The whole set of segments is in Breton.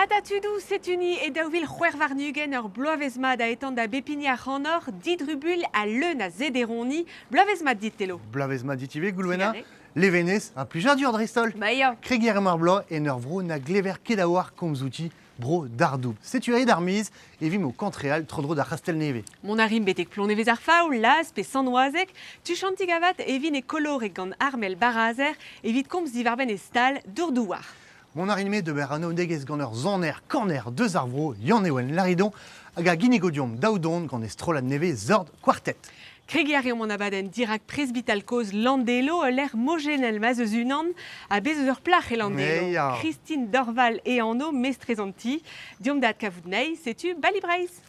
Ha da tudoù, setu-ni e 2026 ur bloavezh mat a etan da bep hini ac'hanoc'h, didrubuilh ha leun a sederoni. Bloavezh mat dit, Telo. Bloavezh mat dit ivez, Goulwena. Levenez ha plijadur dreist-holl. Ba ya. Kregiñ a reomp ar bloaz en ur vro na glever ket a-walc'h komz outi, bro Dardoub. Setu aet ar miz e vimp o kantreal tro-dro d'ar C'hastell-Nevez. Mont a rimp betek Plonevez ar Faou, Laz pe Sant-Wazeg. Tuchantig avat e vin e Koloreg gant Armel Barazer evit komz diwar-benn e stal Dour-Douar. Mont a rin-me d'ober anaoudegezh gant ur soner kaner deus ar vro, Yann-Ewen Laridon, hag a ginnigo deomp daou don gant e strollad nevez Zord Quartet. Kregiñ a reomp an abadenn dirak presbital kozh Landelo, ul lec'h mojennel ma'z eus unan, ha bez' eus ur plac'h e Landelo, Ya. Christine Dorval e anv, mestrez an ti. Deomp da adkavout anezhi, setu Bali Breizh.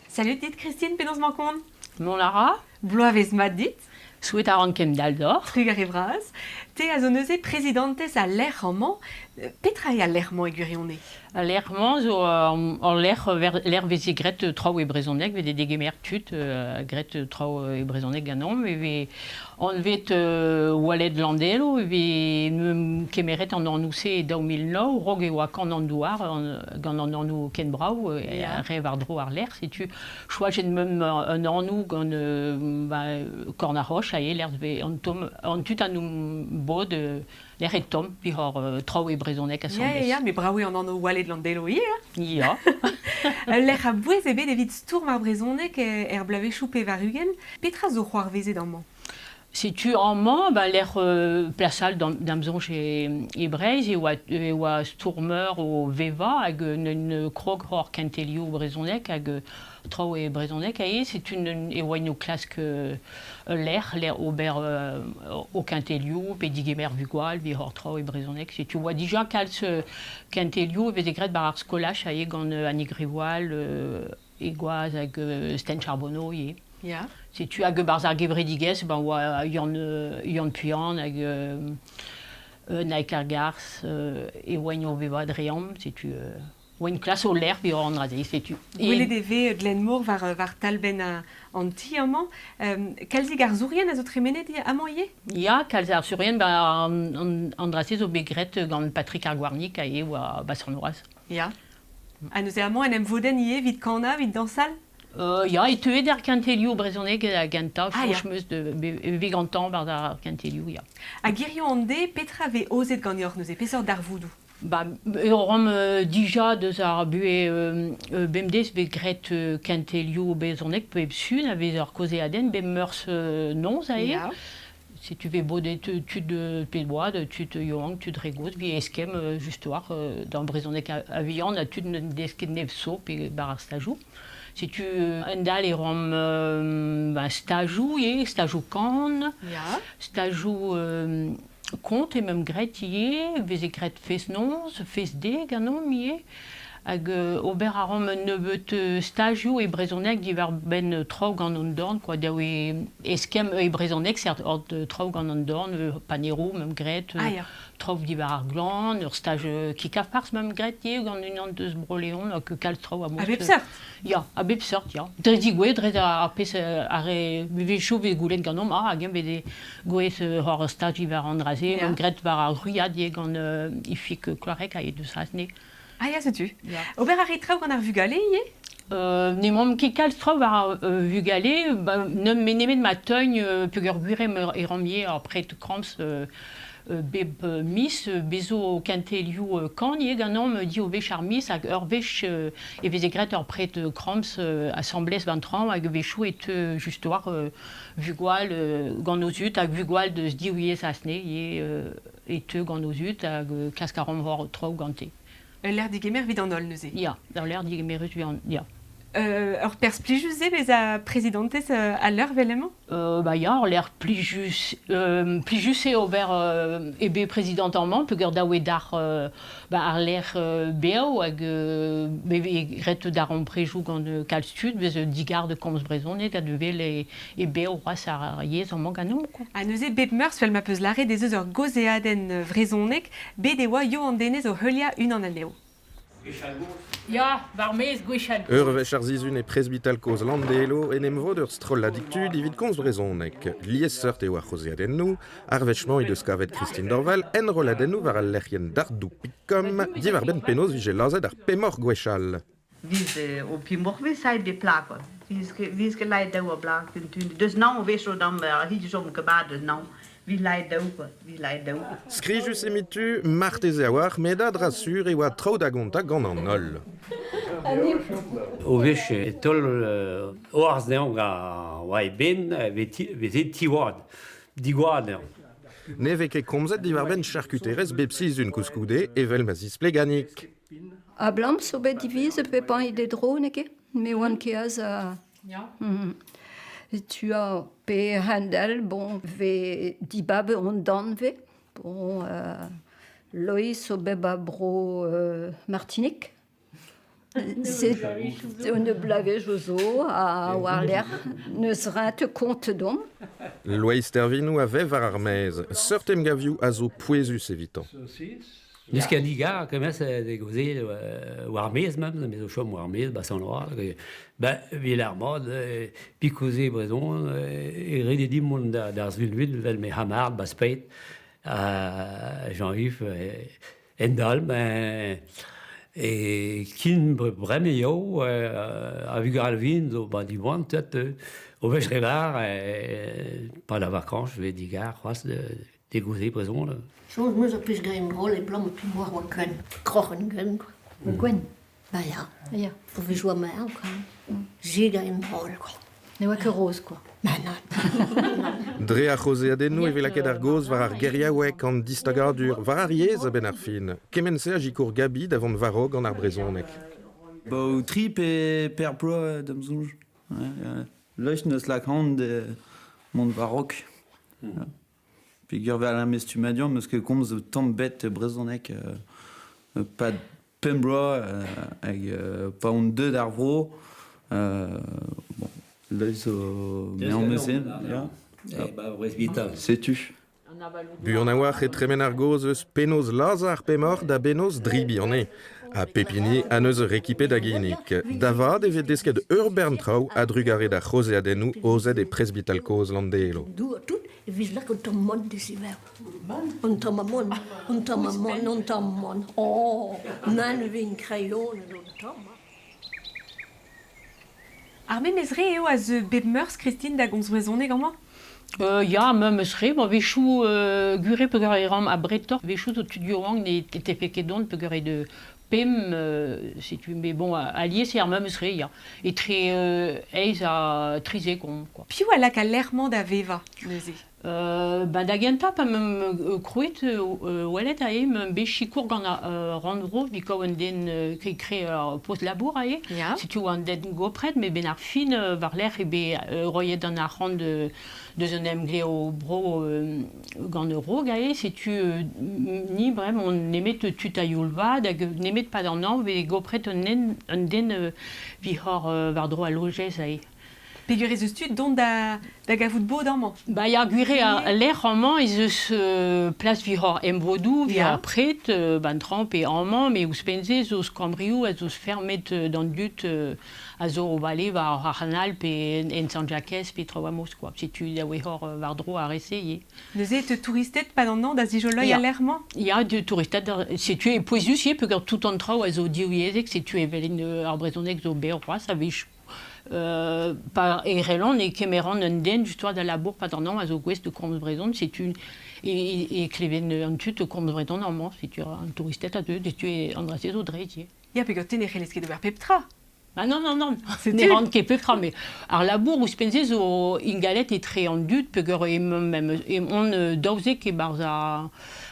Salut dit Christine, penaos 'mañ kont? Mont a ra. Bloavezh mat dit. Souet a ran kemdal deoc'h. Trugarez vras. Te a zo neuze prezidantez al lec'h amañ. Petra eo al lec'h-mañ e gwirionez? Al lec'h-mañ zo ul lec'h lec'h veze graet traoù e brezhoneg, veze degemer tud, graet traoù e brezhoneg ganeomp, e vez anvet Oaled Landelo, e vez kemeret an anv-se e 2009, raok e oa Kan an Douar gant an anv ken brav, re war-dro ar lec'h, setu choajet meump un anv gant ba, Korn ar Roch, aze lec'h vez an tomm, an tud a 'n bod Lec'h eo tomm, pehor traoù e brezhoneg asambles. Ya, ya, met brav eo an anv Oaled Landelo ivez. Hein? Ya. Ul lec'h a-bouez eo bet evit stourm ar brezhoneg er bloavezhioù 80. Petra zo c'hoarvezet amañ? Setu amañ, ba lec'h plas all da'm soñj e Breizh e oa, e oa stourmer o vevañ hag un krog hor kentelioù brezhoneg hag traoù e brezhoneg aes, setu e oaint o klask ul lec'h, lec'h ober o kentelioù pe digemer vugale evit hor traoù e brezhoneg. Setu oa dija kalz kentelioù e veze graet war ar skolaj aze gant Annie Grivoal, e gwaz hag Sten Charbonneau ivez. Ya. Setu hag barzh ar gevredigezh ben oa Yann, Yann Puan hag Naig ar Gars e oaint o vevañ dre amañ, setu Oa klas o lec'h pe an dra-se, setu. Gwelet e vez Glenmor war, war talbenn an ti amañ. Kalzik arzourien a zo tremenet amañ ivez? Ya, kalz arzourien, ba, an, an dra-se zo bet graet gant Patrick ar Gouarnig a eo oa ba Sant-Oaz. Ya. Ha neuze amañ en em vodenn ivez evit kanañ, evit dañsal? Ya, e teue d'ar kentelioù brezhoneg da gentañ, Ah, ya. soñj 'm eus de bet gantañ war ar kentelioù, ya. Ha hiziv an deiz, petra 'vez aozet ganeoc'h neuze? Peseurt darvoudoù? Ba, e ran dija deus ar buhez bemdez bet graet kentelioù brezhoneg pep sul a vez ur kaozeadenn bep meurzh noz aze. Ya. Setu 'vez bodet tud pet oad, tud yaouank, tud re gozh, 'vit eskemm just war d'an brezhoneg a-vihan ha tud n'en dez ket nep so pe 'bar ar stajoù. Setu un dal e ran ba stajoù ivez, stajoù kan, Ya. stajoù Kont emaomp graet ivez, veze graet fest-noz, fest-deiz ganeomp ivez. Hag ober a raomp un nebeud stajioù e brezhoneg diwar-benn traoù gant an dorn quoi, da oe eskemm e brezhoneg seurt ord traoù gant an dorn, paneroù 'meump graet, Ah ya. traoù diwar ar glan, ur staj kig-ha-farz 'meump graet ivez gant unan deus Bro-Leon hag kalz traoù a A bep seurt. Ya, a bep seurt, ya. Dre zigouez, dre ar pezh ar re wechoù 'vez goulenn ganeomp, ah, hag-eñ 'veze gwez hor staj war an dra-se, Ya. omp graet war ar ruilhad ivez gant Ifig Kloareg ha deus Asne. Ah ya, setu. Ya. Ober a rit traoù gant ar vugale ivez? N'emaomp ket kalz traoù war ar vugale, ba, nemet ma teugn peogwir e ran ivez ar pred kramps bep miz bez zo kentelioù kan ivez ganeomp div wech ar miz hag ur wech e veze graet ur pred kramps asambles gant traoñ hag a-wechoù e teu just war vugale gant o zud hag vugale deus div yezh asne ivez e teu gant o zud hag klask a ran war traoù gante. Ul lec'h digemer evit an holl neuze? Ya, ul lec'h digemerus evit an ya. Ur perzh plijus eo bezañ prezidantez al leur 'vel emañ? Ba ya, ur lec'h plijus, plijus eo ober eo bet prezidant amañ peogwir dav eo d'ar ba ar lec'h bev hag me vez graet darempredoù gant kalz tud, vez digar da komz brezhoneg ha da wel e bev c'hoazh ar yezh amañ ganeomp quoi. Ha neuze bep meurzh 'vel ma peus lâret ez eus ur gaozeadenn vrezhonek, bet e oa Yoann Denez o heuliañ unan anezho. Ya, war-maez gwechall. Ur wech ar sizhun e presbital kozh Landelo en em vod ur strolladig tud evit komz brezhoneg. Liesseurt eo ar c'haozeadennoù. Ar wech-mañ he deus kavet Christine Dorval enrolladennoù war al lec'hienn dardou.com diwar-benn penaos 'vije lazhet ar pemoc'h gwechall. Viz o pemoc'h vez saet bet plakot. Viz ket laet daou a blag Deus naon 'wech o dam hidi chom ket mat deus naon. Vit laet daou quoi, vit laet daou. Skrijus emitu, marteze a-walc'h, met a-dra-sur e oa traoù da gontañ gant an holl. O wech e taol oarzh dezhañ war e benn veze tiwad, digoad dezhañ. Ne vez ket komzet diwar-benn charkuterezh bep sizhun koulskoude, evel ma zispleg Annick. A-blam zo bet divizet pep hini d'e dro, n'eo ket? Me oan ket aze Ya. Tu as pe a-hend-all, bon, 'vez dibabet hon danvez. Bon, Loeiz zo bet 'ba bro Martinik. C'est un bloavezh zo ha war-lerc'h n'eus ret kont domp. Loeiz Tervinoù a vev war ar maez. Seurt emgavioù a zo pouezus evitañ. N'eus ket an digar kement de gaozeal war ar maez même, me zo chom war ar maez, ba Sant-Loar. Ben, evit ar mat, pikoze brezhon, e ret eo din mont d'ar Sul-Vul 'vel me c'hamarad ba Speied, Jean-Yves Endal, ben, e kin bremañ eo a vugale vihan zo ba Diwan peut-être o wech re var, pas da vakañs, 'vez digar c'hoazh Degouezhet brezhoneg. Soñj 'm eus ar pezh graet roll e blam piv oa oa gwenn, kroc'hen gwenn quoi. Gwenn? Ba ya. Ya. O vez oa marv quoi. Se gaen roll quoi. Ne oa ket roz quoi. Ma nann. Dre ar c'haozeadennoù e vez lakaet ar gaoz war ar geriaoueg, an distagadur, war ar yezh a-benn ar fin. Kement-se a sikour Gaby da vont war-raok gant ar brezhoneg. Ba o tri pe per bloaz da'm soñj. Lech neus lakaont mont war-raok. Peogwir war ar stummadur 'meus ket komz tamm 'bet brezhoneg 'pad pemp bloaz hag pa on deuet ar vro bon leuz zo me neuze ya. Setu. Buan a-walc'h e tremen ar gaoz eus penaos lazhañ ar pemoc'h da benaos dribiñ anezhe. Ha pep hini a neus ur rekipe da ginnig. Da vat e vez desket ur bern traoù a-drugarez d'ar c'haozeadennoù aozet e presbital kozh Landelo. E vez lakaet un tamm mann dezhi Un tamm amann, un tamm amann, un tamm amann. Oh, nann e vin kreionet un tamm. Ar memes re eo a zeu bep meurzh, Christine, da gomz brezhoneg amañ? Ya, memes re. Bon, a-wechoù gwir peogwir e ran abretoc'h. A-wechoù zo tud yaouank ne tefe ket dont peogwir eo de pemp, setu mais bon, alies eo ar memes re, ya. Etre eizh ha 13 omp, quoi. Piv a lak al lec'h-mañ da vevañ neuze? Ba da gentañ pa 'meump krouet welet aze 'meump bet sikour gant ar rannvro evit kaout un den kre ur post labour aze. Setu oa an den gopret met 'benn ar fin war-lerc'h eo bet roet an arc'hant deus un emglev bro gant Raok aze. Setu ni bremañ on nemet tud a-youl vat hag nemet 'pad an hañv 'vez gopret un den un den 'vit hor war-dro al lojeiz aze. Peger ez eus tud dont da, da gavout bod amañ? Ba ya, gwir eo, al lec'h amañ ez eus plas evit hor emvodoù, evit ar pred, ba'n traoñ pe amañ, met ouzhpenn-se zo skambrioù a zo fermet d'an dud a zo o vale war ar c'hanal pe en Sant-Jakez pe traoù a-moz quoi. Setu da hor war-dro ar re-se ivez. Neuze e teu touristed 'pad an hañv da zijoloiñ al lec'h-mañ? Ya, de touristed, setu e pouezus ivez peogwir tout an traoù a zo divyezhek, setu evel ar brezhoneg zo berr c'hoazh a-wechoù. Pa e relan e kemeran un den just da labour 'pad an hañv a zo gouest da komz brezhon, setu e kleven an tud o komz brezhon amañ, setu an touristed a deu, setu an dra-se zo dreist ivez. Ya, peogwir te ne c'hellez ket ober pep tra. Ah non, non, non, ne ran ket pep tra, mais ar labour ouzhpenn-se zo ingalet etre an dud peogwir emaon daouzek e-barzh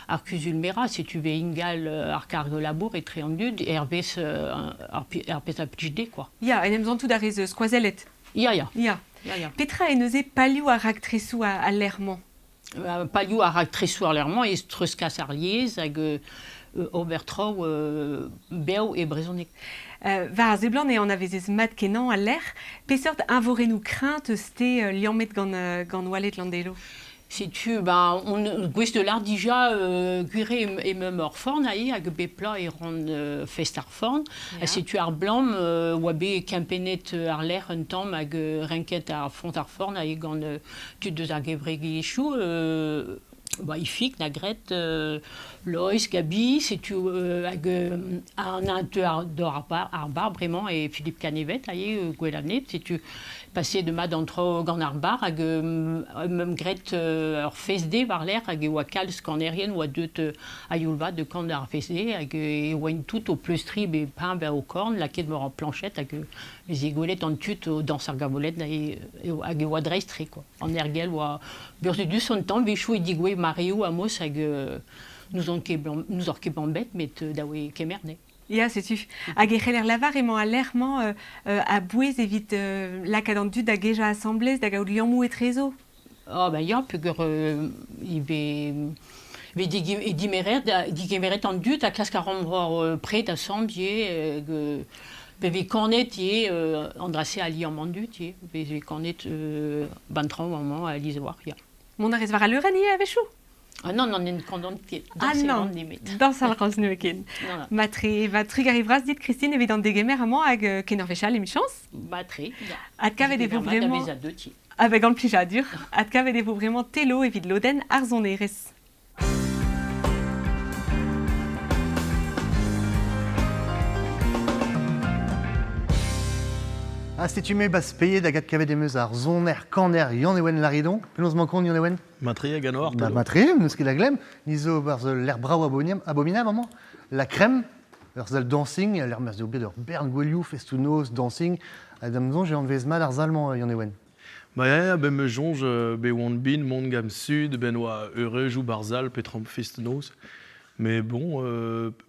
ar kuzul merañ, setu vez ingal ar karg labour etre an dud hervez ar pezh a blij dezhe quoi. Ya, en em santout a rez skoazellet. Ya, ya. Ya. Ya, ya. Petra eo neuze palioù ar raktresoù al lec'h-mañ? Palioù ar raktresoù ar lec'h-mañ eo treuzkas ar yezh hag ober traoù bev e brezhoneg. War a seblant e anavezez mat-kenañ al lec'h. Peseurt eñvorennoù kreñv 'teus-te liammet gant Oaled Landelo? Setu, ben, on gouest de lâr dija gwir eo emeur ur forn aze hag bep plat e ran fest ar forn. Ha setu ar blam oa bet kempennet àr-lerc'h un tamm hag renket ar font ar forn aze gant tud deus ar gevredigezhioù. Ba, Ifig 'na graet Loeiz, Gaby, setu hag an teu ar bar bremañ eo Philippe Canevet aze Gwelaned, setu Paseet mat an traoù gant ar bar hag meump graet ur fest-deiz war-lerc'h hag e oa kalz kanerien oa deuet a-youl vat da kan ar fest-deiz hag e oaint tout o pleustriñ bet peñv o korn lakaet war ur plañched hag veze gwelet an tud o dañs ar gavoled hag e oa dreist-tre quoi. An ergel oa burzhudus an tamm 'wechoù e digouezh mareoù amos hag n'ouzon ket n'ouzoc'h ket bambet met da oe kemer 'ne. Ya, setu. Hag e c'heller lavar emañ al lec'h-mañ a-bouez evit lakaat an dud da gejañ asambles, da gaout liammoù etrezo. Ah ben ya, peogwir ivez vez digemeret an dud ha klask a ran war pred asambl ivez pe vez kanet ivez an dra-se a liamm an dud ivez, vez kanet 'ba'n traoñ amañ alies a-walc'h, ya. Mont a rez war al leurenn ivez a-wechoù? Ah non, non, n'en kandon ket. Ah non, dañsal ran neuze ken. Matre, va trugarez vras dit, Christine, evit an degemer amañ hag ken ur wech all, emichañs. Matre, ya. Adkavet e vo bremañ... Avec gant plijadur. Adkavet e vo bremañ Telo evit lodenn ar sonerezh. Ah, setu me bas peiet hag adkavet em eus ar soner kaner Yann-Ewen Laridon. Penaos 'mañ kont, Yann-Ewen? Matre hag an Ba, matre, n'eus ket da glemm. Ni zo barzh ul lec'h brav abominabl amañ. La Crème, ur sal dancing, lec'h ma zo bet ur bern gouelioù, festoù-noz, dancing. Ha da'm soñj e anvez mat ar sal-mañ, Yann-Ewen. Ba ya, ya, ben me soñj bet oan bin mont gant sud, ben oa eureujoù ba'r sal petra fest-noz. Mais bon,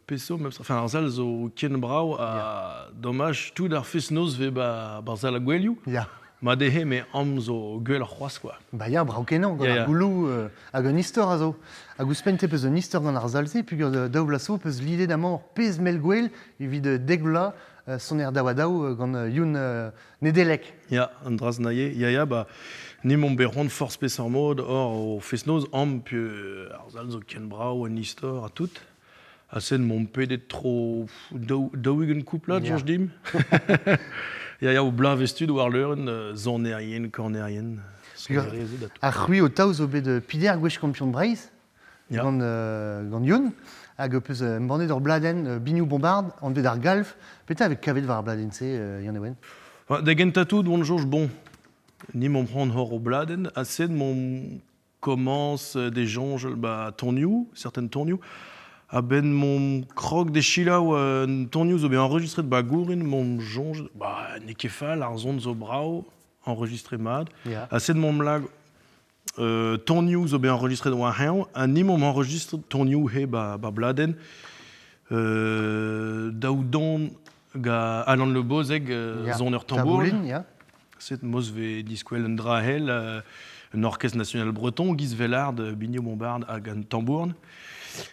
peseurt memes enfin ar sal zo ken brav ha domaj tout ar fest-noz 'vez ba ba'r sal a gouelioù. Ya. Ma dezhe me am zo gwelloc'h c'hoazh quoi. Ba ya, brav-kenañ gant ar gouloù hag un istor a zo. Hag ouzhpenn te peus un istor gant ar sal-se peogwir daou vloaz zo peus lidet amañ ur pezh mell gwell evit dek vloaz soner daou-ha-daou gant Youn Nedeleg. Ya, an dra naie. Ya, ya, ba, ni m'omp bet c'hoant forzh peseurt mod or o fest-noz am pe ar sal zo ken brav an istor ha tout. Ha sen m'omp pedet tro daou-ugent kouplad, soñj dimp. Ya, ya, o bloavezh tud war leurenn, sonerien, kanerien, sonerezed ha tout. Ar c'hwi ho taou zo bet pider gwech kampion Breizh gant, gant Youn hag peus embannet ur bladenn Biniou Bombard anvet ar Galv. Petra vez kavet war ar bladenn-se, Yann Ewen? Da gentañ tout, on soñj bon, ni m'omp c'hoant hor o bladenn, ha sed m'omp komañs de soñjal ba tonioù, certaines tonioù. A-benn m'omp krog de selaou un tonioù zo bet enregistret ba Gourin, m'omp soñj, ba n'eo ket fall, ar son zo brav, enregistré mat. Ha sed m'omp lag tonioù zo bet enregistret war-eñv, ha ni m'omp enregistret tonioù he ba, ba bladenn. Daou don ga Alan Le Bozeg, soner tambour. Taboulin, ya. Set moz vez diskwel un dra hel, un orchestre national breton, giz Vellard, Biniou Bombard hag an tambourn.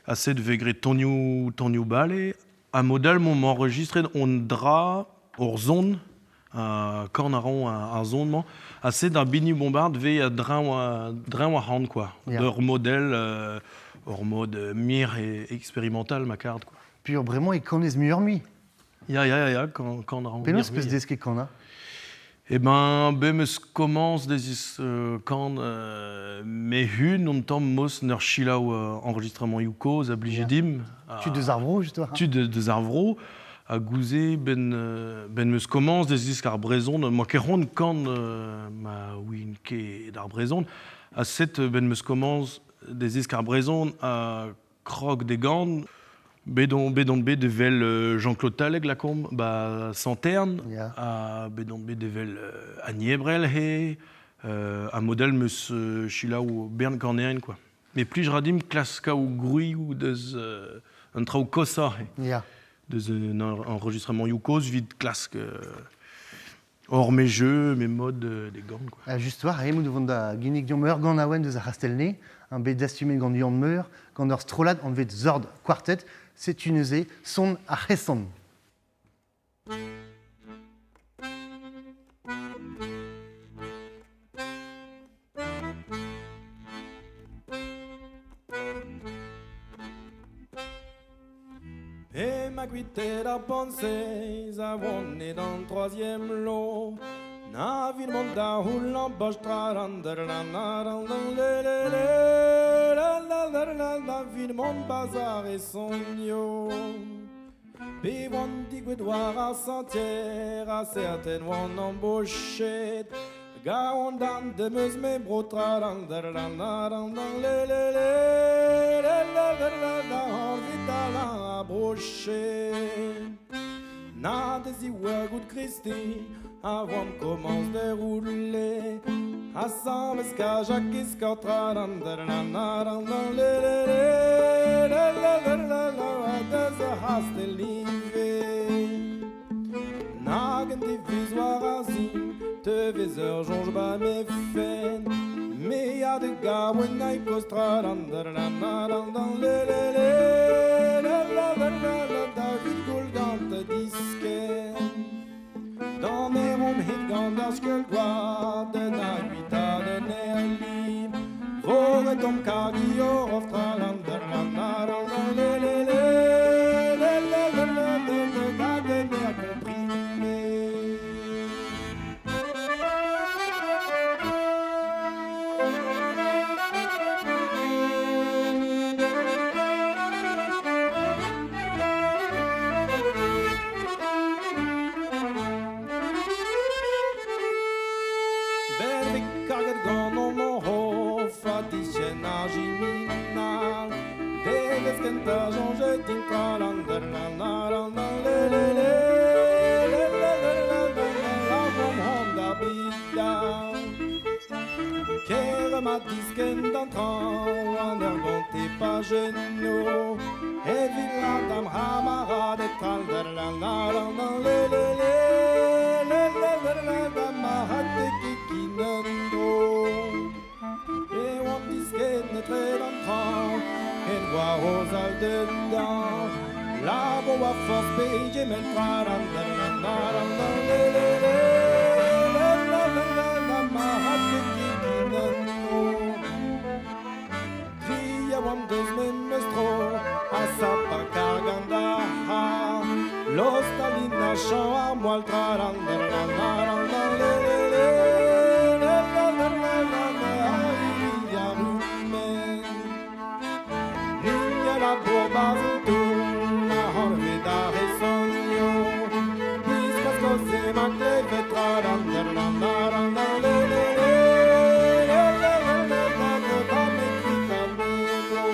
Ha set vez graet tonioù, tonioù bale. Ha mod-all m'omp enregistret hon dra, hor son, korn a ran ar son-mañ. Ha set ar Biniou Bombard vez a-dreñv ar c'hant, quoi. D'ur model, ur mod mir expérimental ma kard, quoi. Pur bremañ e kanez muioc'h-mui. Ya, ya, ya, ya, kan a ran Penaos peus desket kanañ? Eh ben, bet 'meus komañs da zis kan me-hun on tamm mos 'n ur selaou enregistramantoù kozh a blije dimp. Tud deus ar vro, justement. Tud deus ar vro. Ha gouze, ben, ben 'meus komañs da zisk ar brezhon. 'Mañ ket c'hoant kan ma ouien ket ar brezhon. Ha set ben 'meus komañs da zisk ar brezhon ha krog d'e gan. Bet on bet on bet evel Jean-Claude Taleg lakaomp ba Santern ha bet on bet evel Annie Ebrel he ha model 'meus selaou bern kanerien quoi. Me plij ra dimp klask kaout gwrioù deus an traoù koshañ. Ya. Deus un enregistrement kozh evit klask hor mes jeu, mes mod de gant. Quoi. Ha just war, emout o vont da ginnig deomp ur ganaouenn deus ar C'hastell-Nez, un bet dastumet gant Yann Meur, gant ur strollad anvet Zord Quartet, setu neuze son ar c'heson. E ma kuitet ar pensez a oan d'an troisième lot. Na vil mont da c'houllañ boch tra la la la la le le la la la la la vil mont bazar e sonio. Pe oan digouet war ar sentier a certain oan embauchet. Gaon dan demeus me bro tra la la la la la le le le la la la la la envie da la brochet. Na des iwer gout Christi avant commence de rouler. Ensemble ska Jacques ska tra la la la la la le le le la la la la la des a hastelive. Nagen diviz war a zin, te vez ur jonj ba me fen. Me ya de gaouen ay kostra la la la la la la le le le la la la la la David Goulgant disken. Dan er om het gant ar skeul gwad den a guita den erli. Voret om kargi of tra la la la la la le le le le la la la la la la den er comprimé. Bervik karget gant om an hof a dichen ar jiminal. Devez kenta jonge din tra la la la la la la le le le le la la la la la la om hon da bida. Ker ma disken d'an tran an ur gonte pa geno. E villa dam hamarade tra la la la la la le le le le la la la la ma hatte kikinendo. E oan disken etre d'an tran en oa rozal dedan. La bo a force peje men tra la la la la la la le le le la la la la la ma hatte kikinendo. Tri a oam deus men meus tro a sa pa kargant da ha. L'ostalin a chan ar moal tra la la la la la la le le le la la la la la la a a rumen. Niña la bourbaz toul a hanve da resonio. Diskaz koze ma klevet tra la la la la la la le le le la la la la la la ba me kuit a me bro.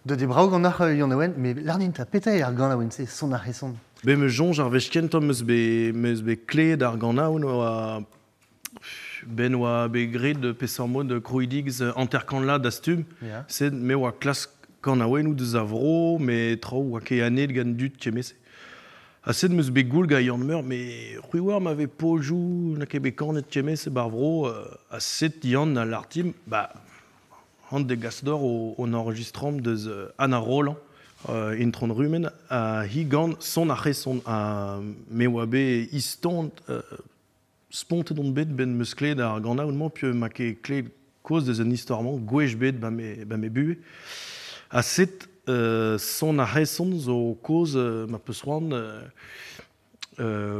De de brao gant ar Yann Owen, me lardin ta peta ar gant aouen se son ar heson. Be me jonj ar wech kentañ meus be kleet ar ganaouenn oa ben oa be graet peseurt mod krouidigez hanter-kant dastum. Ya. Sed me oa klask kanaouennoù deus a vro, me traoù oa ket anet gant dud kemese. Ha sed meus bet goul gant Yann Meur, me c'hwi oar ma vez pojou na ket bet kanet kemese bar vro, ha sed Yann a l'artim, ba han de gasdor o enregistrant deus Anna Roland, intron rumen, a hi gant son ar c'heson a me oa bet istant spontet on bet ben meus kleet ar ganaouenn-mañ piv ma ket kleet koz deus un istor-mañ gwech bet ba me buhe. Ha set son ar c'heson zo koz ma peus c'hoant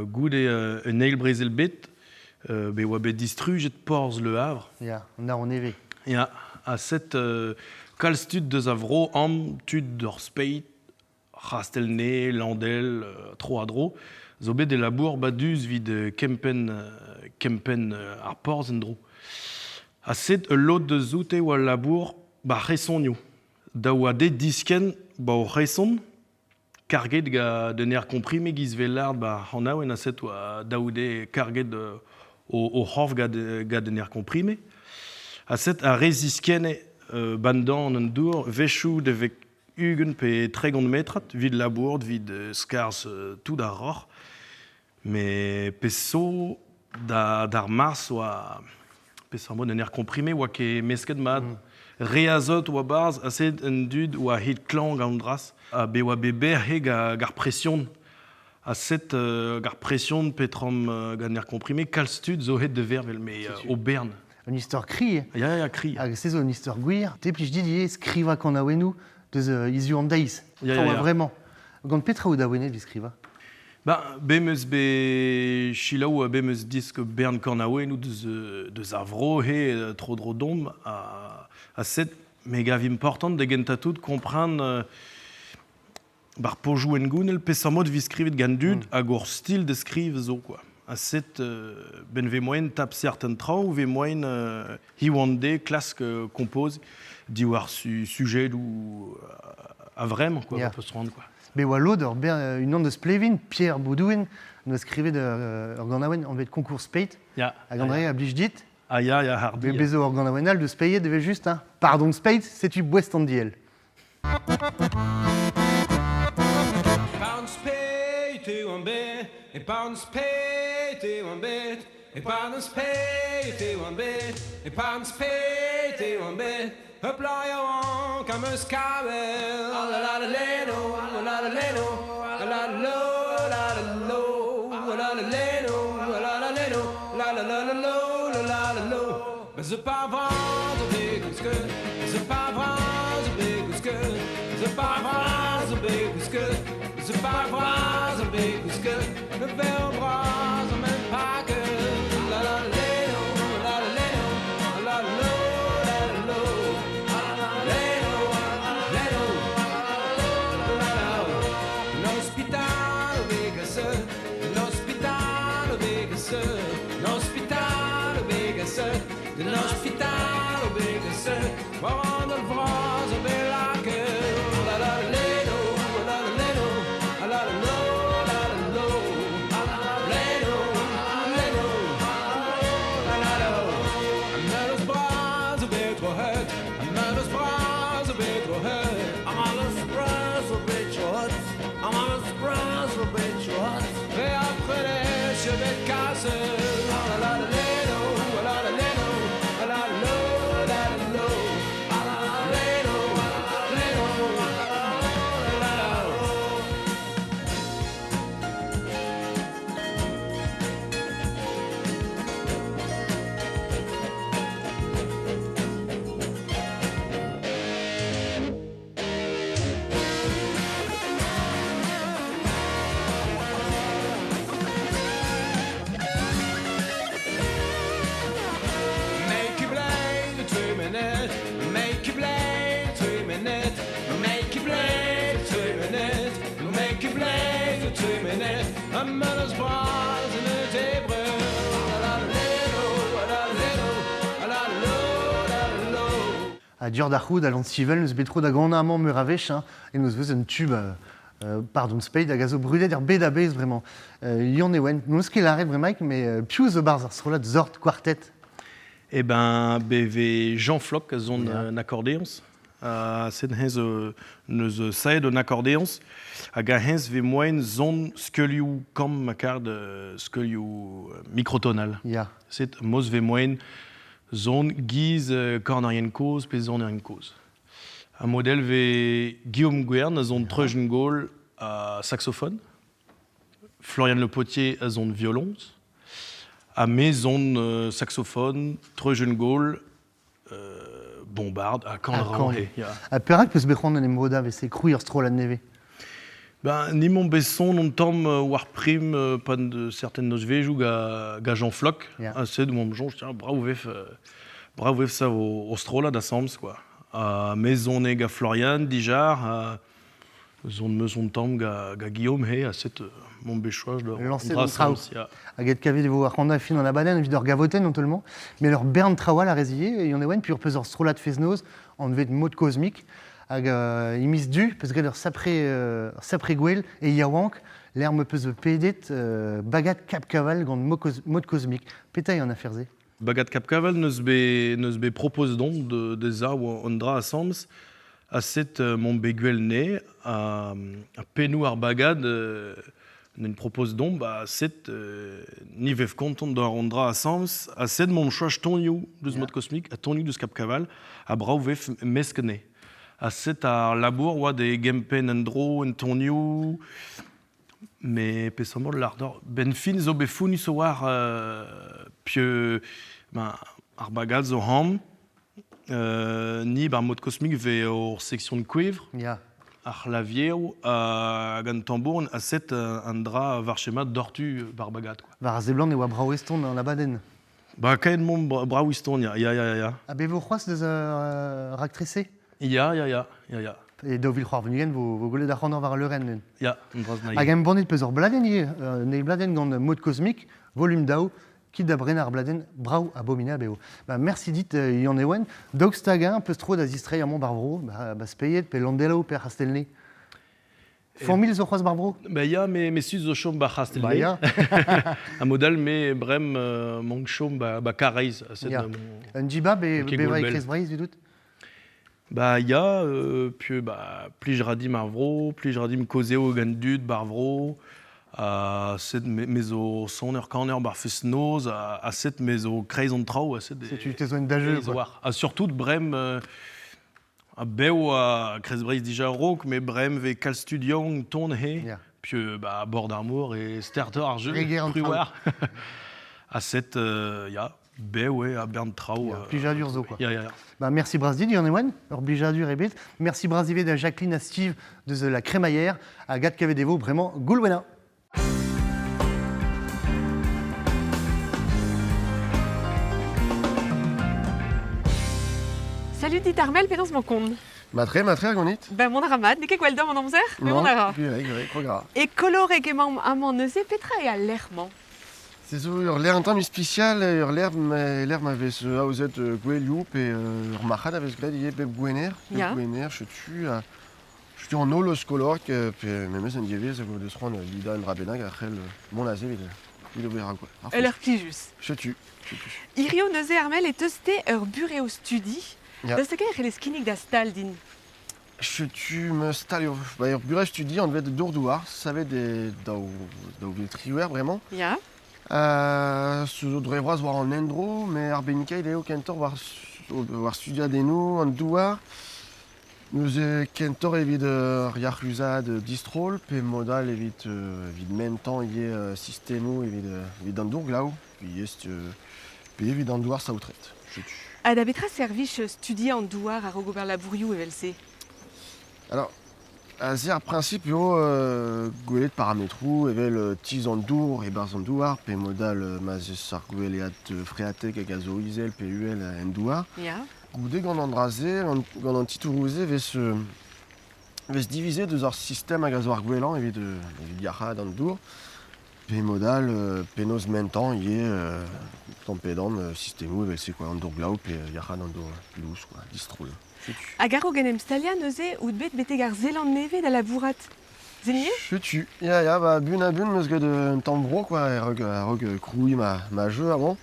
goude un eil brezel bet, be oa bet distrujet porzh Le Havre. Ya, an ar on eve. Ya, ha set kalz tud deus a vro am tud d'ur speit C'hastell-Nez, Landel, tro-ha-dro, zo bet e labour baduz evit kempenn, kempenn ar porzh en-dro. Ha sed ul lod deus oute oa labour 'ba ar c'hesonioù. Da oa dezhe diskenn 'ba o c'heson, karget gant un aer comprimé giz 'vez lâret 'ba ar c'hanaouenn ha set oa dav dezhe karget o c'horf gant, gant un aer comprimé. Ha set ar re ziskenne 'ban dan an dour, 'wechoù 'devez 20 pe 30 metrad evit labourat, evit skarzh tout ar roc'h. Met pezh zo da d'ar mars oa peseurt mod un aer comprimé oa ket mesket mat. Re a zot oa 'barzh ha sed an dud oa het klañv gant an dras. Ha bet oa bet bec'h eo gant ar presion. Ha sed gant ar presion petram gant aer comprimé kalz tud zo het da vervel met o bern. Un istor kri. Ya, ya, kri. Hag se zo un istor gwir. Te plij dit ivez skrivañ kanaouennoù deus hiziv an deiz. Ya, ya, ya. Vraiment. Gant petra out awenet evit skrivañ? Ben, bet 'meus bet selaou, bet 'meus disk bern kanaouennoù deus, deus ar vro he tro-dro domp ha sed me gav important da gentañ tout kompren bar pojoù hengounel peseurt mod 'vez skrivet gant dud hag hor stil da skriv zo quoi. Ha set ben 'vez moaien tap serten traoù, 'vez moaien hiziv an deiz klask kompoziñ diwar sujedoù a-vremañ quoi, yeah. peus quoi. Bet oa lod ur unan deus Plevin, Pierre Baudouen, noa skrivet ur ganaouenn anvet Concours Speit. Ya. Hag André a blij dit? Ah ya, ya, hardi. Bet zo ur ganaouenn all deus Speiet evel-just, hein. Pardon Speit, setu boest an diell. Pardon Speit eo an bet, e pardon Speit eo an bet, e pardon Speit eo an bet, e pardon Speit eo an bet, Ur plac'h yaouank am eus kavet La la la leno, la la la leno, la la lo, la la lo, la la la leno, la la la leno, la la la la lo, la la la lo. Mais c'est pas vrai, zo bet c'est pas vrai, zo bet c'est pas vrai, zo bet c'est pas vrai, zo bet Me ver bras am en paket La la leno, la la leno, la la lo, la la lo, leno, leno, la la. L'hospital Vegas, l'hospital Vegas, l'hospital Vegas, l'hospital Vegas, war an holl vras o velaket La la leno, la la leno, la la lo, la la lo, leno, leno, la la lo. An eus bras o bet troet, an eus bras o bet troet, an eus bras o bet troet, an eus bras o bet troet. Ve ar prenez bet kaset, la la la leno, la la leno, la la lo, la la lo, leno, leno, la la. Make you blame tremenet, make you blame tremenet, make you blame tremenet, make you blame tremenet, Am eus bras en e tebre, la la leno, la leno, la lo, la lo. Ha dior da c'hoût, a Sivel, n'eus bet tro da ganañ amañ meur a wech, hein, e n'eus veus un tube pardon Spade hag a zo brudet er bed a-bezh bremañ. Yann Ewen, n'eus ket lâret bremaik, mais piv zo barzh ar strollad Zord Quartet? Eh ben, beve Jean Floch a zon un akordeoñs. Ha sed hennezh neus saet un akordeoñs hag hennezh 'vez moaien son skeulioù kamm ma kar skeulioù microtonal. Ya. Sed moz 'vez moaien son giz kornerien kozh pe sonerien kozh. Un model 'vez Guillaume Guern a zon treujenn-gaol ha saxophone. Florian Le Potier a zon violoñs. Ha me zon saxophone, treujenn-gaol, bombarde ha kan rann ya. Ha perak peus bet c'hoant en em vodañ vese krouiñ ur strollad nevez? Ben, ni m'omp bet son on tamm war prim pa certaines nozvezioù ga Jean Floch. Yeah. Ha sed oamp soñj, tiens, brav vef, brav vef ça o strollad asambles, quoi. Ha me zone ga Florian, dijar, ha Zon meus on tamm ga Guillaume he, a set mon bet choaj d'ur Lancet dra an traoù. sens, ya. Hag et kavet e vo ar c'handa fin an abadenn evit ur gavotenn notamment, mais leur bern trawal a rezier, e on e oen, puis ur peus ur strollad feznoz, an vet mod cosmique, hag imiz du, peus graet ur sapre gwell e yaouank, l'air me peus pedet bagad Cap Caval gant mod cosmique. Petra eo an afer-se? Bagad Cap Caval neus bet propos don de za oa an dra assembles a set mon bet gwell ne a pennou ar bagad n'en propos don ba set ni vev kontant d'ar an dra assembles a set mon choaj tonioù deus mod cosmique a tonioù deus Cap Caval a brav vef meskne. A set ar labour oa de gempen en dro en tonioù mais pesamant l'ardeur ben fin zo bet founus o war pieu ben, ar bagad zo ham ni bar mod cosmique ve ur section de cuivre ar clavier hag an tambour a set an dra war schéma dortu bar bagad quoi. War a seblant e oa brav eston an abadenn. Ba kaet mont brav eston, ya, ya, ya, ya. Ha bet vo c'hoazh deus raktrese? Ya, ya, ya, ya, ya. E daou vil c'hoar venugen vo gwelet ar c'hannor war leurenn nun. Ya, an draz naig. Hag em bannet peus ur bladenn ivez, neil bladenn gant mod cosmique, volume daou, kit da bren ar bladenn brav abominable eo. Ba, merci dit Yann Ewen, daou stagañ peus tro da zistreiñ amañ bar vro, ba speiet pe Landelo pe ar C'hastelne. Familh zo c'hoazh bar vro? Ba ya, me sus zo chom ba C'hastelne. Ba ya. A modal me brem mank chom ba Kareiz. A set, Un dibab e Ok, beva e Goulbel. Kreiz Breizh vidout? Ba ya, puis ba plij radim ar vro, plij radim kozeo gant dud bar vro, a set me zo soner kaner bar fest noz, a set me zo kreiz an traoù, a set Setu te zo un dajeu, e quoi. war. A surtout brem a bev a Kreiz Breizh dija raok, me brem ve kal studion ton he, puis ba bord ar mor e stertor ar jeu, Reger an traoù. war. A set, ya, bev eo a bern traoù. Ya, plijadur zo, quoi. Ya, ya, ya. Ba, merci bras dit, Yann Ewen, ur blijadur ebet. Merci bras ivez da Jacqueline ha Steve deus la crémaillère, a gad kavet evo bremañ goulwena. Salut dit Armel, penaos man kont? Matre, ar gonit? Ben mon ramad, n'eo ket gwell d'am an amzer? Mais mon a ra. Gwir, gwir, krogra. E kolorek emañ amañ neuze, petra eo al lec'h-mañ? Se zo ur lec'h un tamm ispisial, ur lec'h ma, lec'h ma vez aozet gouelioù pe ur marc'had a vez graet ivez bep gwener. Bep gwener, setu an holl eus kolorek pe memes en dievez hag o deus c'hoant lidañ un dra bennak a c'hell mont aze evit ober ar Ul lec'h plijus. Setu, setu. Hirio neuze Armel e teus-te ur burev studi. Ya. Daoust hag e c'hellez kinnig da stal din? Setu ma stal ur, ba, ur burev studi anvet Dour-Douar, savet e daou vil triwec'h bremañ. Se zo dre vras war an endro, met arbenikaet eo kentoc'h war studiadennoù an douar. Neuze kentoc'h evit ur yac'huzad distrol, pe modal evit mentañ ivez sistemoù evit an dour-glav, pe ivez, pe evit an douar saotret. Setu. Ha da betra servij studiañ an douar a-raok ober labourioù evel-se? Alors, aze ar principe eo gwelet parametroù evel tizh an dour e-barzh an douar, pe modal ma 'z eus ar gwelead freatek hag a zo izel pe uhel en douar. Goude gant an dra-se, gant an titouroù-se vez divizet deus ar sistem hag a zo ar gwellañ evit yac'haat an dour. Pe modal penaos mentañ ivez tamm pe damm sistemoù evel-se quoi, an dour-glav pe yac'haat an dour lous quoi, distrol. Setu. Hag a-raok en em staliañ neuze out bet betek ar Zeland Nevez da labourat. Zenier? Setu. Ya, ya, ba, bun ha bun meus graet un tamm bro quoi, a-raok krouiñ ma jeu avant.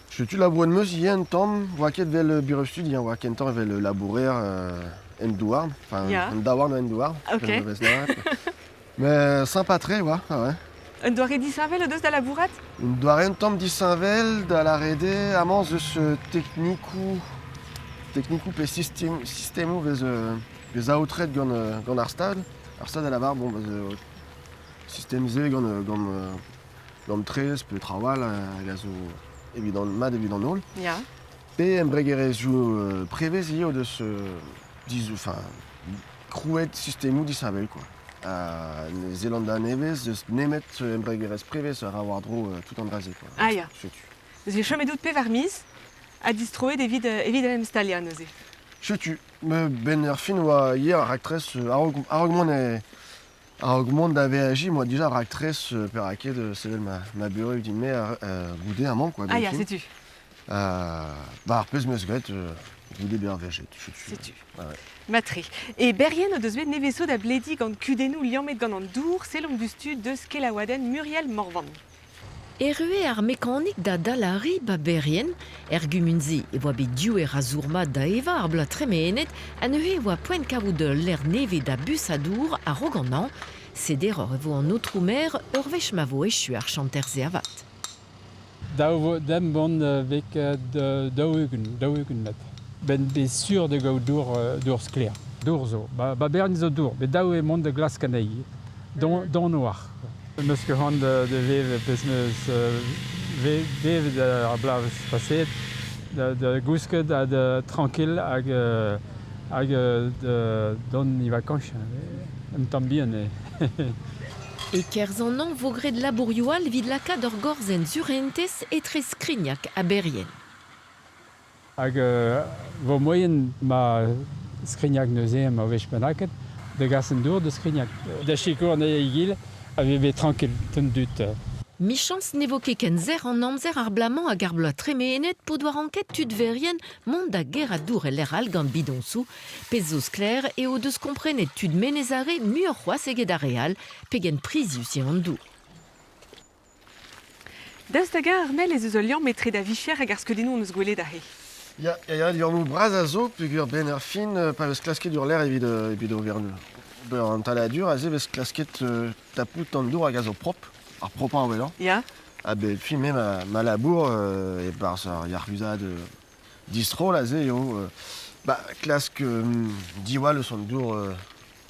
Setu labouret meus ivez un tamm, oa ket vel burev studi, hein, oa kentañ evel labourer en douar, enfin en daouarn en douar. Evel vez lavaret, quoi. Mais sympa-tre, oa, ah ouais. Un doare disheñvel o deus da labourat? Un doare un tamm disheñvel da lâret eo amañ eus teknikoù pe sistemoù vez aotret gant ar stad. Ar stad a lavar, bon, vez sistem-se gant traezh pe traoù all hag a zo evit an, mat evit an holl. Pe embregerezhioù prevez ivez o deus enfin, krouet sistemoù disheñvel, quoi. Ne Zelanda Nevez eus nemet embregerezh prevez a ra war-dro tout an dra-se, quoi. Ah ya. Setu. Neuze chomet out pevar miz ha distroet evit en em staliañ neuze. Setu, me ben ur fin oa hier ar raktres a-raok mont e a-raok mont da veajiñ 'moa dija ar raktres perak ket sevel ma burev din-me goude amañ quoi Ah ya, setu. Ba ar pezh 'm eus graet goude bezañ veajet, setu. Setu. Ah ouais. Matre. E Berrien o deus bet nevezo da blediñ gant kudennoù liammet gant an dour, sellomp diouzhtu deus kelaouadenn Muriel Morvan. Erru eo ar mekanik da dalariñ 'ba Berrien. Er gumun-se e oa bet diouer a zour mat da evañ ar bloaz tremenet ha neuze e oa poent kavout ul lec'h nevez da busañ dour a-raok an hañv. Sederoc'h e vo an aotrou maer ur wech ma vo echu ar chanter-se avat. Dav vo demp mont vek 40, 40 metr. 'Benn bez sur da gaout dour, dour sklaer. Dour zo. Ba Bern zo dour, met dav eo mont da glask anezhi. Don, don oar. N'eus ket c'hoant da vevañ pezh 'meus bevet ar bloavezh paseet, da gousket ha da tranquille hag hag da dont e vakañs un tamm bihan eo. E-kerzh an hañv 'vo graet labourioù all evit lakaat ur gorzenn surentez etre Skrignag ha Berrien. Hag vo moaien ma Skrignag neuze ma wech bennaket da gas an dour da Skrignag. Da sikour anezhe egile a vez bet tranquil an dud. Michañs ne vo ket ken sec'h an amzer ar bloaz-mañ hag ar bloaz tremenet p'o doa ranket tud verien mont da gerc'hat dour e lec'h all gant bidoñsoù. Pezh zo sklaer eo o deus komprenet tud Menez Are muioc'h c'hoazh eget ar re all pegen prizius eo an dour. Daoust hag-eñ Armel ez eus ul liamm etre da vicher hag ar skeudennoù hon eus gwelet aze? Ya, ya, ya, liammoù bras a zo peogwir 'benn ar fin pa vez klasket ur lec'h evit evit ober ober an taladur aze vez klasket tapout an dour hag a zo propr, ar propañ wellañ. Ya. Ha bet fin me ma labour e-barzh ar yac'huzad distro aze eo bah, klask diwall eus an dour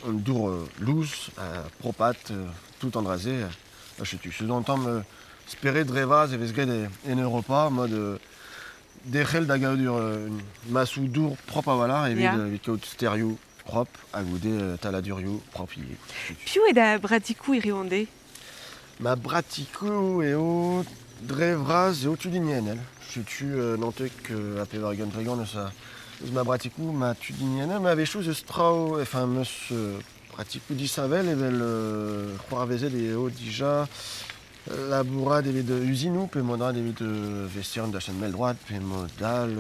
an dour lous, propat, tout an dra-se. Setu, se zo un tamm spered dre vras e vez graet en Europa, mod derc'hel da gaout ur masoù dour propr a-walc'h evit, evit kaout sterioù propr ha goude taladurioù propr ivez. Piv eo da bratikoù hiriv an deiz? Ma bratikoù eo dre vras eo tud hiniennel. Setu 99 ha 80 eus, eus ma bratikoù, ma tud hiniennel, ma a-wechoù ez eus traoù, enfin, 'm eus Pratikoù disheñvel evel c'hoarvezet eo dija labourat evit uzinoù pe mod all evit vestiañ un dachenn mell-droad pe mod all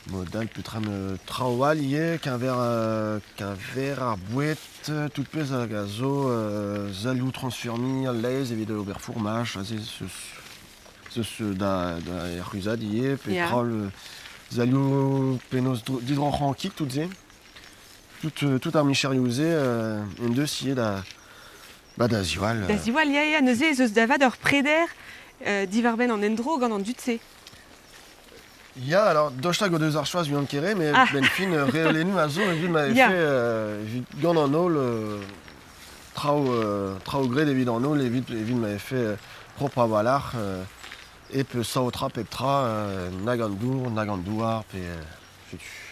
mod all petra traoù all ivez keñver keñver ar boued tout pezh hag a zo salioù transfurmiñ al laezh evit ober fourmaj aze zeus da da erruzad ivez pe traoù salioù penaos didroc'hañ kig tout se. Tout, tout ar micherioù-se en deus ivez da, bah, da ziwall. Da ziwall, ya, ya, neuze ez eus da vat ur preder diwar-benn an endro gant an dud-se. Ya, alors, dost hag o deus ar choaz unan kere, mais ah. ben fin reolennoù a zo evit ma vefe evit gant an holl traoù, traoù graet evit an holl evit, evit ma vefe propr a-walc'h hep saotrañ pep tra, nag an dour, nag an douar, pe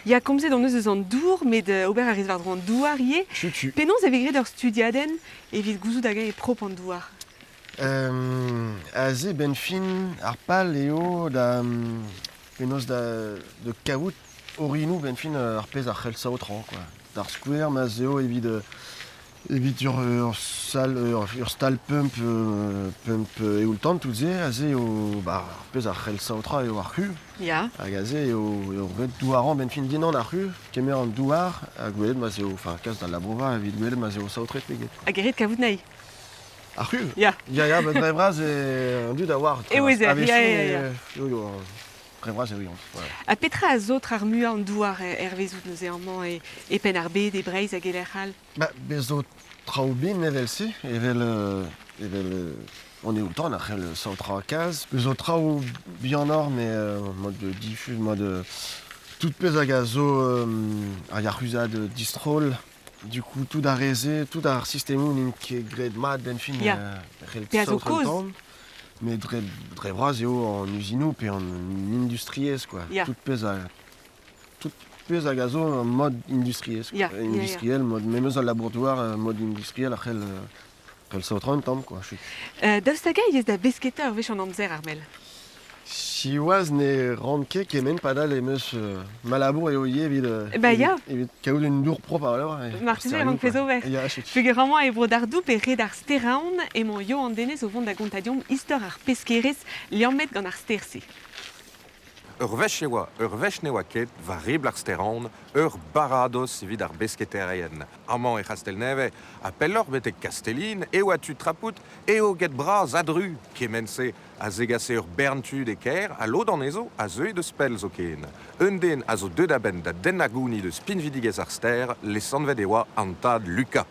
Ya, komzet hon eus eus an dour, met ober a rez war-dro an douar ivez. Setu. Penaos e vez graet ur studiadenn evit gouzout hag-eñ eo propr an douar? Aze, 'benn fin, ar pal eo da penaos da, da kavout orinoù 'benn fin ar pezh a c'hell saotrañ quoi. D'ar skouer ma'z eo evit Evit ur sal, ur stal pump, pump eoul-tan tout se, aze eo bah, ar pezh a c'hell saotrañ eo ar c'hu. Ya. Hag aze eo, eo ret douarañ 'benn fin dindan ar c'hu, kemer an douar ha gwelet ma'z eo, enfin kas d'al labourva evit gwelet ma'z eo saotret pe get. Hag e ret kavout anezhi. Ar c'hu? Ya. Ya, ya, ba dre vras eo an dud a oar. E ouezer, ya, ya, ya. Eo, eo, dre vras eo ouais. Ha petra a saotr ar muiañ an douar hervezout neuze amañ e, e Penn-ar-Bed, e Breizh hag e lec'h all? Ba, bez zo traoù bihan evel-se, evel evel on eo tan a c'hell saotrañ kalz. Bez zo traoù bihanoc'h met mod diffus, mod tout pezh hag a zo ar yac'husad distroll. Du coup, tout ar re-se, tout ar sistemoù n'int ket graet mat 'benn fin c'hell Pe a zo saotrañ kaoz. tan. Met dre, dre vras eo an uzinoù pe an industriezh quoi. Tout pezh a Tout pezh hag a zo mod industriezh, Ya, ya, ya. industriel, mod memes al labour-douar, mod industriel a c'hell c'hell saotrañ un tamm quoi. Daoust hag-eñ ez da besketa ur wech an amzer, Armel? Siwazh ne ran ket kement padal em eus malabour eo ivez evit, Ba ya. evit kaout un dour propre a-walc'h. Marteze e rankfes ober. Ya, setu. Peogwir amañ e bro Dardoup e red ar stêr-Aon emañ Yoann Denez o vont da gontañ deomp istor ar peskerezh liammet gant ar stêr-se. Ur wech e oa, ur wech ne oa ket, war ribl ar stêr-Aon, ur baradoz evit ar besketaerien. Amañ e C'hastell-Nevez, ha pelloc'h betek Kastellin, e oa tu trapout eoged bras a-dru. Kement-se a zegase ur bern tud e kêr ha lod anezho a zeue deus pell zoken. Un den a zo deuet a-benn da dennañ gounid eus pinvidigezh ar stêr, lesanvet e oa an tad Luka.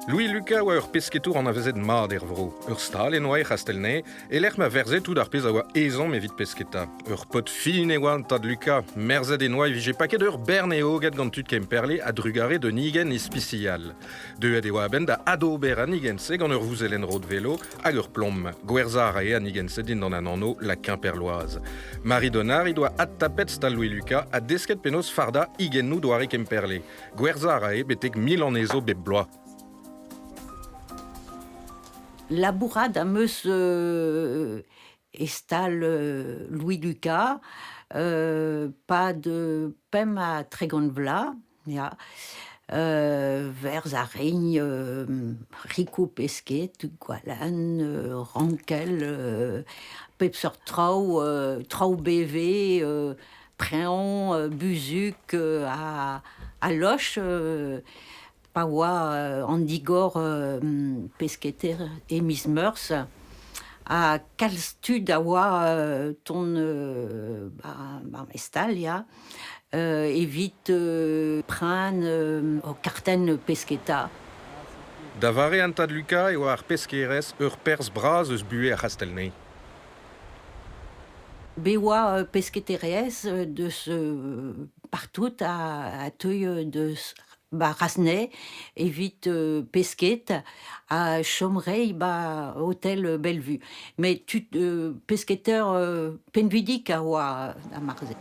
Louis Lucas oa ur pesketour anavezet mat er vro. Ur stal en oa e C'hastell-Nez, e-lec'h ma verze tout ar pezh a oa ezhomm evit pesketa. Ur paotr fin e oa an tad Lucas. Merzet en oa e vije paket ur bern eoged gant tud Kemperle a-drugarez d'un higenn ispisial. Deuet e oa a-benn da adober an higenn-se gant ur vouzellenn rod-velo hag ur plom. Gwerzhañ a rae an higenn-se dindan an anv La Quimperloise. Marie Donard he doa adtapet stal Louis Lucas ha desket penaos fardañ higennoù doare Kemperle. Gwerzhañ a rae betek 1000 anezho bep bloaz. Labourat am eus e stal Louis Lucas 'pad 35 vloaz, ya. Verz ar Rign, Rico Pesquet, Gwalan, Rankel, pep seurt traoù, traoù BV, preñv, buzhug ha loch pa oa an digor pesketer e miz Meurzh ha kalz tud a oa tont ba ma stal ya evit pren ur kartenn pesketa. Da vare an tad Luka e oa ar peskerezh ur perzh bras eus buhez ar C'hastell-Nevez. Bet oa pesketerezh deus partout a teuy deus ba Rasnay evit pesked ha chom rei ba hotel Bellevue. Met tud pesketer pinvidik a oa da Marseille.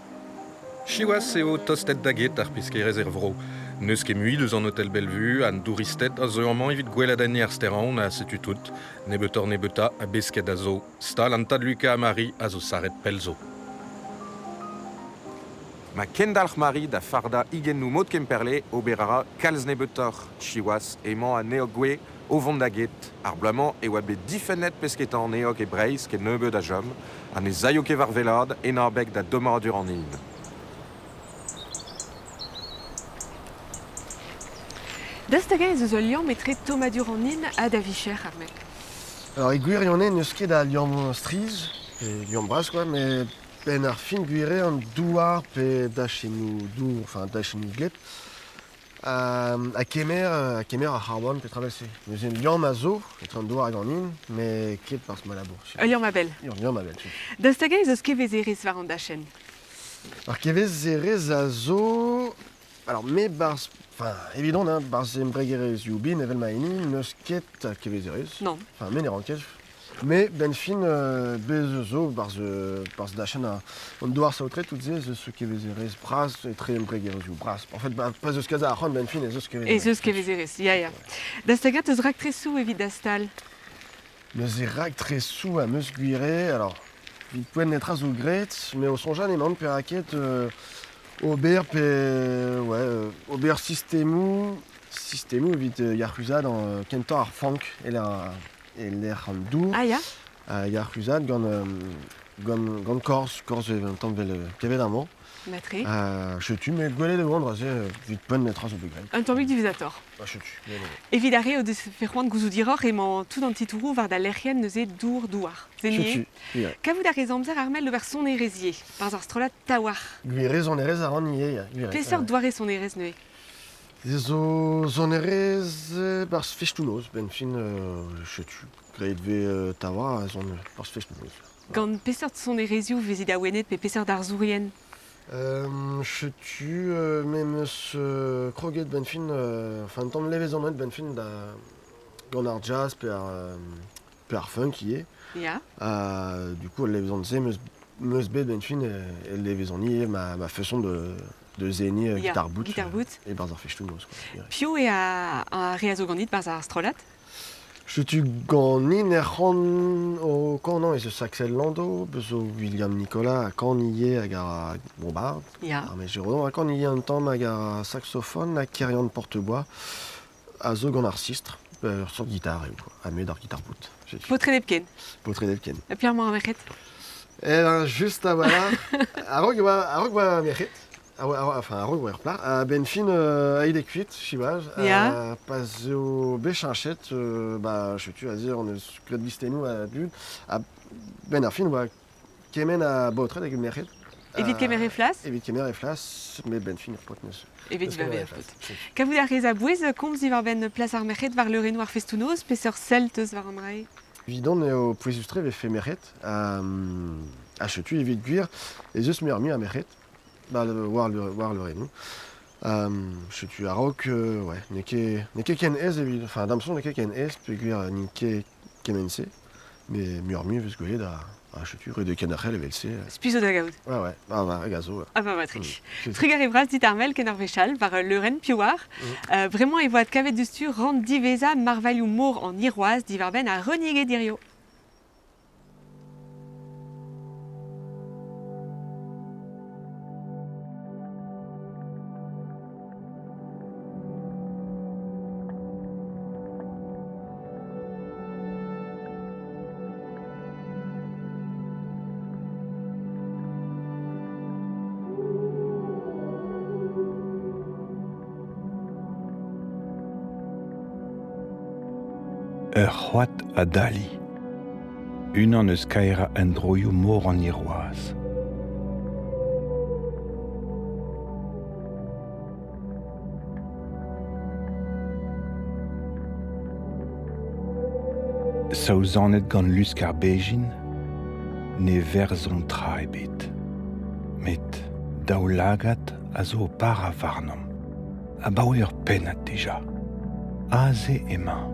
Siwazh eo tostet da get ar peskerezh er vro. N'eus ket mui deus an hotel Bellevue, an douristed a zeu amañ evit gweladenniñ ar stêr-Aon ha setu tout. Nebeutoc'h-nebeutañ a besked a zo. Stal an tad Luka ha Mari a zo sarret pell zo. Ma kendalc'h Mari da fardañ higennoù mod Kemperle ober a ra kalz nebeutoc'h. Siwazh emañ an eog-gouez o vont da get. Ar bloaz-mañ e oa bet difennet pesketañ an eog e Breizh ken nebeut a chom ha ne zaio ket war wellaat en abeg da dommadur an hin. Daoust hag-eñ ez eus ul liamm etre tommadur an hin ha da vicher, Armel? Alors e gwirionez n'eus ket a liamm strizh, pe liamm bras quoi, met penn ar fin gwir eo an douar pe dachennoù dour, enfin dachennoù gleb, ha kemer, ha kemer ar c'harbon petra 'vel-se. Neuze un liamm a zo etre an douar hag an hin, met ket barzh ma labour. Ul liamm a-bell. Ul liamm a-bell. Daoust hag-eñ ez eus kevezerezh war an dachenn? Ar kevezerezh a zo... Alors me barzh... Enfin, evidon, hein, barzh embregerezhioù bin evel ma hini, n'eus ket a kevezerezh. Non. Enfin, me ne ran ket. Me, benn fin, bez zo barzh, barzh dachenn an douar saotret tout se, ez eus kevezerezh bras etre embregerezhioù bras. En fait, ba, pa 'z eus kalz a arc'hant, benn fin, ez eus kevezerezh. Ez eus kevezerezh, ya, ya. Daoust hag-eñ 'teus raktresoù evit da stal? Neuze raktresoù am eus gwir eo. Alors, evit poent netra zo graet, mais o soñjal emaon perak ket ober pe ouais, ober sistemoù sistemoù evit yac'huzaat kentañ ar fank e-lec'h an dour. Ah ya? Yac'huzaat gant gant gant korz, korz un tamm vel kevet amañ. Matre. Setu, met gwelet e oan dra-se evit poent netra zo bet graet. Un tammig diwezhatoc'h. Ah, setu. Evit ar re o deus fait c'hoant gouzout hiroc'h emañ tout an titouroù war da lec'hienn neuze dour-douar. Setu, ya. Kavout a rez amzer Armel d'ober sonerezh ivez, barzh ar strollad Taouarc'h. Gwir sonerezh a ran ivez, ya. Gwir Peseurt doare sonerezh neuze? Se zo sonerezh barzh festoù-noz, benn fin, setu. Graet vez Taouarc'h a son barzh festoù-noz. Gant peseurt sonerezhioù vezit awenet pe peseurt arzourien? Setu me 'm eus kroget benn fin, enfin un tamm levezonet benn fin da gant ar jazz pe ar pe ar funk ivez. Ya. Ha du coup al levezon-se 'm eus 'm eus bet benn fin e levezon ivez ma ma façon de de seniñ guitar bout guitar bout. e-barzh ar festoù-noz quoi. Piv eo ar re a zo ganit 'barzh ar strollad? Setu ganin er c'han o kanañ ez eus Axel Lando, beus zo William Nicolas a kan ivez hag ar bombard. Ya. Ar Giraudon a kan ivez un tamm hag ar saxofon ha Kerian Portebois a zo gant ar sistr, ur seurt gitar eo, quoi. Ha me d'ar gitar bout. Setu. Paotred hepken. Paotred hepken. Ha piv emañ ar merc'hed? Eh ben, just a-walc'h, a-raok e oa, a-raok e oa merc'hed. Enfin, a-raok oa ur plac'h. A-benn fin, aet eo kuit, siwazh. Ya. Pa 'z eo bet cheñchet, bah, setu aze hon eus graet listennoù a dud. A-benn ar fin oa kement a baotred hag merc'hed. Evit kemer he flas? Evit kemer he flas, met benn fin ur paotr neus. Evit kemer he flas. Kavout a rez a-bouez komz diwar-benn plas ar merc'hed war leurennoù ar festoù-noz, peseurt sell 'teus war an dra-se? Evidon eo pouezus-tre 'vefe merc'hed. Ha setu evit gwir ez eus muioc'h-mui a merc'hed. Ba, war war leurennoù. Setu a-raok, ouais, n'eo ket n'eo ket ken aes evit, enfin da'm soñj n'eo ket ken aes peogwir n'int ket kement-se. Mais muioc'h-mui e vez gwelet ha setu ret eo kenderc'hel evel-se. Spi zo da gaout. Ouais, ouais, bah, bah, hag a zo. Ah bah, matrik. Trugarez bras dit Armel ken ur wech all war ul leurenn piv oar. Bremañ e vo adkavet diouzhtu rann diwezhañ marvailhoù mor an Hirwazh diwar-benn ar Reniged hirio. Ur c'hoad a dali, unan eus kaerañ endroioù mor an Hirwazh. Saouzanet gant lusk ar bezhin, ne verzhomp tra ebet. Met daoulagad a zo o parañ warnomp. Abaoe ur pennad dija. Aze emañ,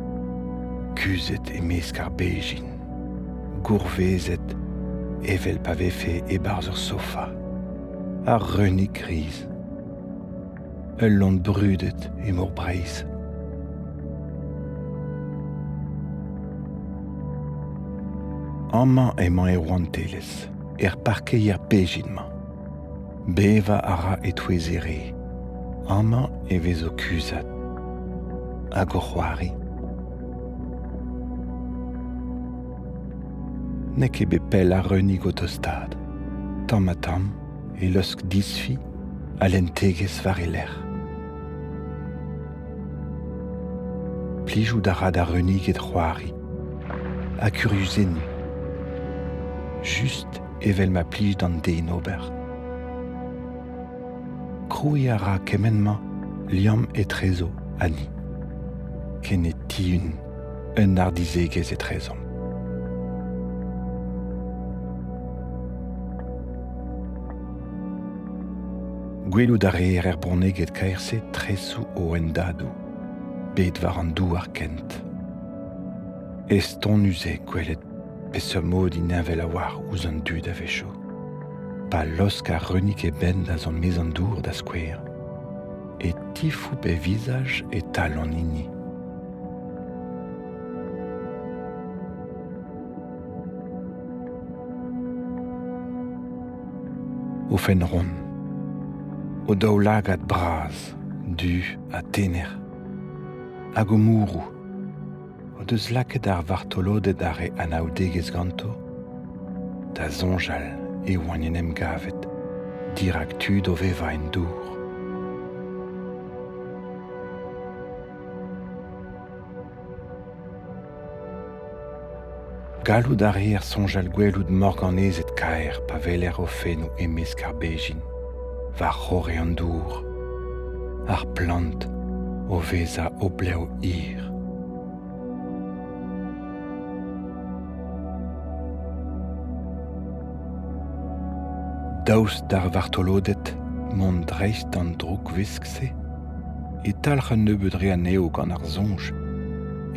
kuzhet e-mesk ar bezhin, gourvezet evel pa vefe e-barzh ur sofa, ar reunig griz. Ul loen brudet e Mor Breizh. Amañ emañ e rouantelezh, er parkeier bezhin-mañ. Bevañ a ra e-touez e re. Amañ e vez o kuzhat hag o c'hoari. N'eo ket bet pell ar reunig o tostaat. Tamm-ha-tamm e laosk disfi ha lentegezh war e lerc'h. Plijout a ra d'ar reuniged c'hoari ha kuriuzenniñ. Just evel ma plij d'an den ober. Krouiñ a ra kement-mañ liamm etrezo ha ni, ken e tihun un hardizhegezh etrezomp. Gwelout a reer er bronneged kaer-se tresoù o hendadoù, bet war an douar kent. Estonus eo gwelet peseurt mod int heñvel a-walc'h ouzh an dud a-wechoù. Pa laosk ar reunig e benn da zont maez an dour, da skouer, e tifoup e vizaj e-tal an hini. O fenn ront, o daoulagad bras, du ha tener, hag o mourroù, o deus lakaet ar vartoloded ar re anaoudegezh ganto da soñjal e oant en em gavet dirak tud o vevañ en dour. Gallout a reer soñjal gwelout morganezed kaer pa weler o fennoù e-mesk ar bezhin, war-c'horre an dour, ar plant o vezañ o blev hir. Daoust d'ar vartoloded mont dreist d'an droukvesk-se e talc'h un nebeud re anezho gant ar soñj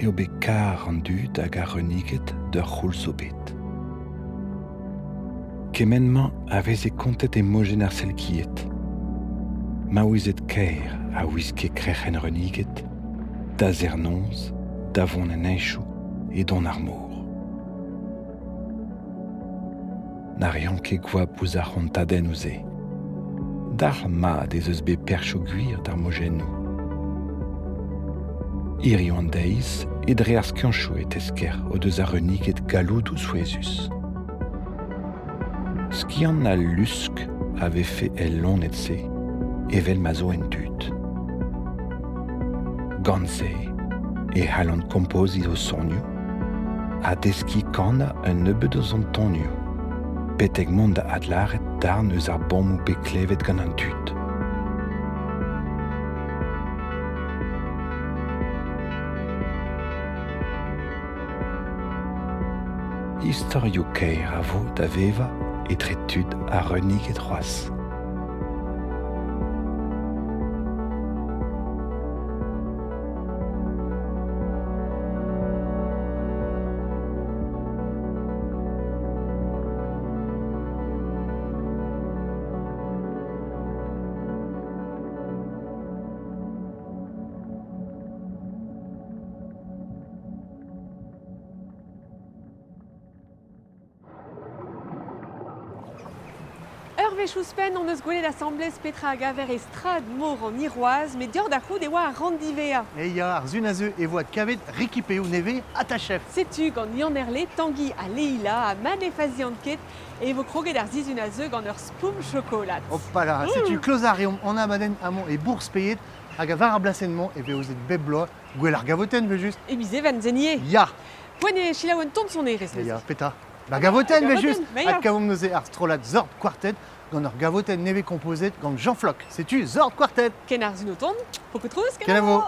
eo bet kar an dud hag ar reuniged d'ur c'houlz zo bet. Kement-mañ a veze kontet e mojenn ar Selkied. Maouezed kaer a wiske krec'hen reuniged, da serr-noz, da vont en heñchoù. e don ar mor. Na reont ket goap ouzh ar c'hontadennoù-se. Dalc'h mat ez eus bet perchoù gwir d'ar mojennoù. Hiziv an deiz, e dre ar skianchoù e tesker o deus ar reuniged galloudoù souezhus. Skiant al lusk a vefe el loened-se evel ma zo en dud. Gant se e c'hallont kompoziñ o sonioù ha deskiñ kanañ un nebeud eus an tonioù, betek mont da adlâret darn eus ar bommoù bet klevet gant an dud. Istorioù kaer a vo da vevañ etre tud ha reuniged c'hoazh. Ur wech ouzhpenn hon eus gwelet asambles petra a gaver e strad mor an Hirwazh, met deoc'h da c'hoût e oa ar rann diwezhañ. E ya, ar sun a zeu e vo adkavet rekipeoù nevez atachef. Setu gant Yann Herle, Tangi ha Leïla, ha ma ne fazian ket e vo kroget ar sizhun a zeu gant ur spoum chokolad. Hopala, setu klozañ a reomp an abadenn amañ e Bourzh-Peiet hag war ar blasenn-mañ e vez aozet bep bloaz Gwell ar gavotenn, evel-just. E miz Even, Zenier. Ya. Poent eo selaou un ton sonerezh neuze. Ya, petra? La gavotenn, evel-just. Adkavomp neuze ar strollad Zord Quartet gant ur gavotenn nevez kompozet gant Jean Floch. Setu Zord Quartet. Ken ar sun o tont, pokoù trouz, Kenavo.